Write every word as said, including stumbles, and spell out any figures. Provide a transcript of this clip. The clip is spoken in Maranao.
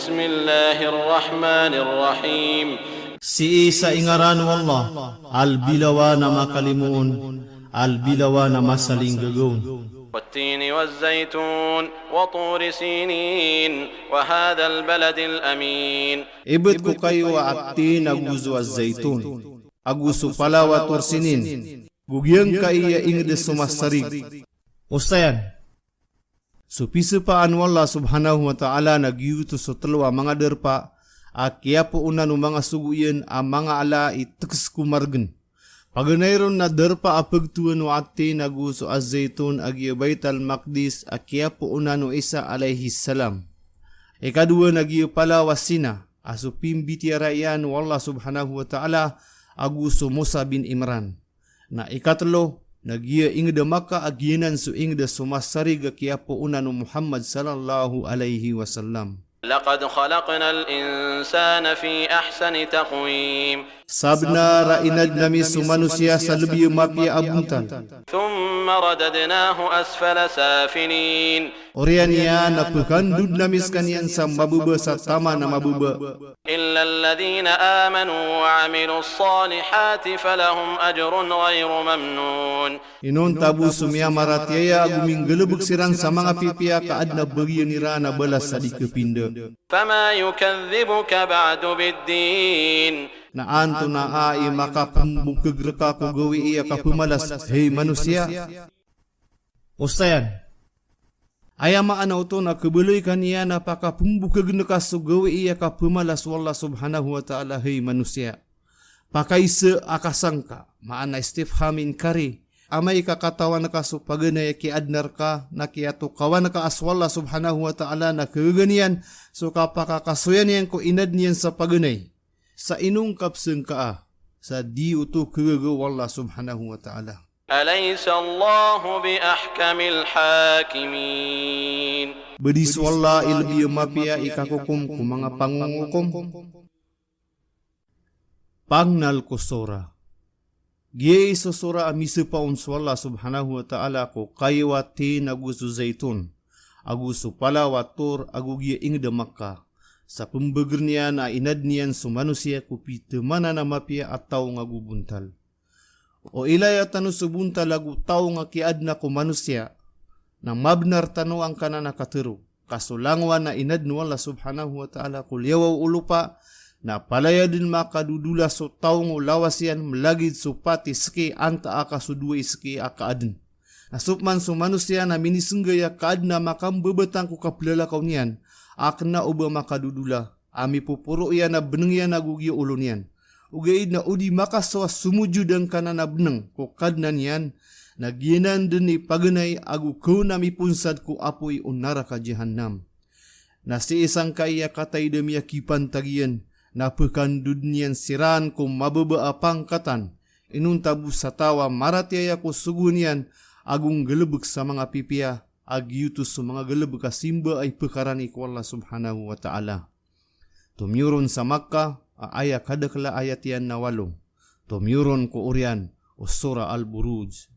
بسم الله الرحمن الرحيم. Sii sa ingaran o Allah, a lbi lawan a makalimoon, a lbi lawan a masalinggagaon. والتين والزيتون وطور سينين وهذا البلد الأمين. Ibt ko kayo a tin ago so az-zaytun, ago so palaw a Tur Sinin, go giyangkai a ingd so masarig. Osayan, so pisapaan o Allah subhanahu wa ta'ala na giyoto so tlo a manga darpa a kiyapoonan o manga sogo iyan a manga ala i tks ko margn. Paganay ron na darpa a pagtowan o Attin ago so Az-Zaytun a giya Baital Maqdis a kiyapoonan o Isa alayhis salam. Ikadowa na giya palaw a Sina, a so pimbitiyarai iyan o Allah subhanahu wa ta'ala ago so Musa bin Imran. Na ikatlo, na giya ingd a Makkah a giyanan so ingd a so masarig a kiyapoonan o Muhammad sallallahu alayhi wasallam. لقد خلقنا الإنسان في أحسن تقويم. Sabnar a inadn ami so manosiya sa lbi a mapiya a bontal. ثم رددناه أسفل سافلين. Oriyan iyan na pkandodn ami skaniyan sa mababa sa taman a mababa. إلا الذين آمنوا وعملوا الصالحات فلهم أجر غير ممنون. Inonta bo so miyamaratiyaya ago minggalbk siran sa manga pipiya ka adn a bagian iran a balas a di kapinda. فما يكذبك بعد بالدين. Na antonaa i makapmbokg rka ko gawii a kapmalas, hay manosiya? Osayan, aya maana oto na khabaloy ka niyan a pakapmbokgn ka so gawii a kapmalas o Allah subhanahu wa ta'ala, hay manosiya. Pakaisa a kasangka, maana istifham inkari. Amay ka katawan ka so paganay a kiyaadna rka na kiyatokawan ka a so Allah subhanahu wa ta'ala na khagaga niyan so kapakakasoyan iyan ko inadn iyan sa paganay. Sa ino ngka psangkaa sa di oto khagaga o Allah subhanahu wa ta'ala? أليس الله بأحكم الحاكمين. Ba di so Allah i lbi a mapiya i kakokom ko manga pangongokom? Pangnal ko sura. Giyai so sura a misapa on so Allah subhanahu wa ta'ala ko kayo a tin ago so zaytun, ago so palaw a Tur ago giya ingd a Makkah. Sa pmbagr niyan a inadn iyan so manosiya ko pitamanan a mapiya a taw nga go bontal. O ilaya tano so bontal ago taw nga kiyaadna ko manosiya, na mabnar tano angkanan a katharo. Ka so langowan a inadn o Allah subhanahu wa ta'ala ko liyawaw o lopa, na palaya dn makadodola so taw ngo lawas iyan, mlagid so pat i ski antaa ka so dowa i ski a kaadn. Na so pman so manosiya na minisnggay a kaadn a makambabatang ko kaplalakaw niyan, a kna o ba makadodola a mipoporo iyan a bnng iyan ago giya olo niyan. Ogaid na o di makasowa somojod angkanan a bnng ko Kadnan iyan, na giyanan dn i paganay ago kaon a miponsad ko apoy o naraka Jahannam. Na sii sangkai a kataid a miyakipantagiyan, na pkandodn iyan siran ko mababa a pangkatan, inonta bo sa taw a maratiyaya ko sogoan iyan ago nggalbk sa manga pipiya, a giyoto so manga galbk a simba a ipakarani ko Allah subhanahu wa ta'ala. Tomiyoron sa Makkah a aya kadakl a ayat iyan na walo. Tomiyoron ko oriyan o Surah Al-Buruj.